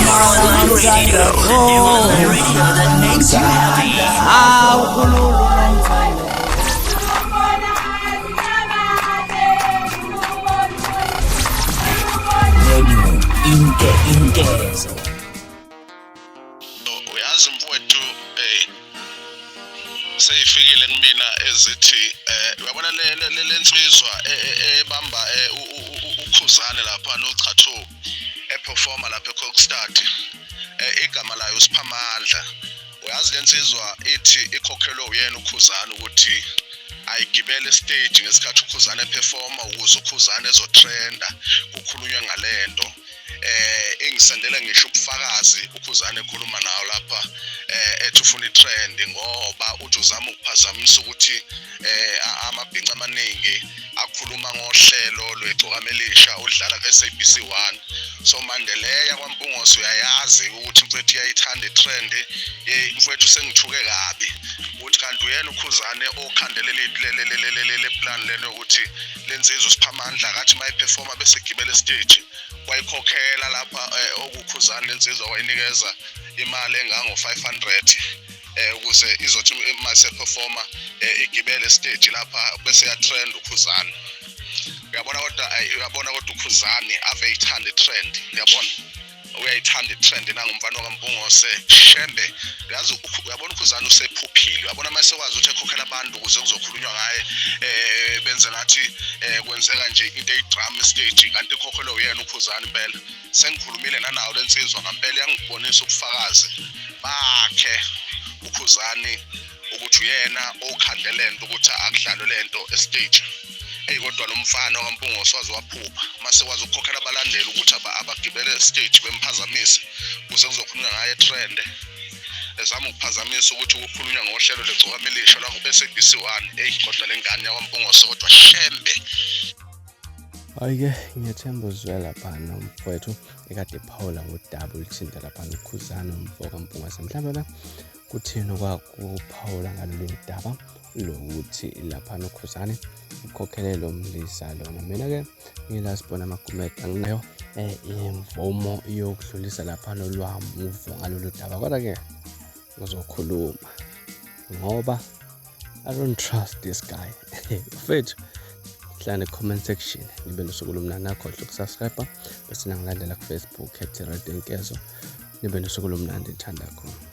Online radio, the new online radio that makes you happy. Hawu khululu nomthandazo. Radio Inke Inkezo. Uyazi mfowethu, seyifikile kumina ezithi uyabona le lensizwa ebamba uKhuzane lapha noChathu eperforma lapha eKokstad, igama layo uSiphamandla. Uyazi lensizwa ithi ikhokhelwe uyena uKhuzane ukuthi ayigibele stage ngesikhathi uKhuzane eperforma ukuze uKhuzane ezotrenda kukhulunywe ngalento. Ingisendele ngisho ubufakazi uKhuzane ekhuluma nawo lapha, ethi ufuna itrend ngoba uthi uzama ukuphazamisa ukuthi amabhinca amaningi akhuluma ngohlelo lweGcokama Elisha oludlala ku-SABC 1. So Mandeleya kwaMpungose, uyayazi ukuthi mfethu iyayithanda itrend. Mfethu, sengithuke kabi ukuthi kanti uyena uKhuzane okhandele le plan leno yokuthi lensizwa uSiphamandla akathi uma eperforma bese gibela stage. Wayikhokhela lapha okuKhuzane lensizwa, wayinikeza imali engango 500 ukuze izothi uma seperforma igibele stage lapha bese ya trend uKhuzane. Uyabona kodwa, uyabona kodwa uKhuzane ave ithanda itrend. Uyabona, uyayithanda itrend nangumfana kaMpungose shembe. Uyazi, uyabona uKhuzane usephuphile. Uyabona uma sekwazi ukuthi ekhokhela abantu ukuze kuzokhulunywa ngaye, benze ngathi kwenzeka nje into eyidrama stage, kanti ikhokhelwe uyena uKhuzane impela. Sengikhulumile nanawo lensizwa ngampela, yangibonisa ubufakazi bakhe uKhuzane ukuthi uyena okhande lento ukuthi akudlalwe lento estage. Eyi, kodwa lo mfana kaMpungose waze waphupha mase kwazi ukukhokhela abalandeli ukuthi abagibele stage bemphazamise ukuze kuzokhulunywa ngaye trend, ezama ukuphazamisa ukuthi kukhulunywa ngohlelo leGcokama Elisha lwangu-SABC 1. Eyi, kodwa le ngane yakwaMpungose kodwa shembe. Hhayi-ke, ngiyathemba uzwe laphana umfowethu ekade ephawula ngodaba oluthinta laphana uKhuzane umfo kaMpungose. Mhlawumbe la kuthini okwakuphawula ngalolu daba lokuthi laphana uKhuzane ukhokhele lo mlisa lona? Mina-ke ngila sibona amagumede, anginayo imvumo yokudlulisa laphana olwami uvo ngalolu daba, kodwa-ke ngizokhuluma ngoba I don't trust this guy. Mfethu, hlala ne-comment section, nibe nosuku olumnandi. Nakhohlwa ukusubscribe bese nangilandela ku-Facebook @radioinkezo. Nibe nosuku olumnandi, ngithanda khona.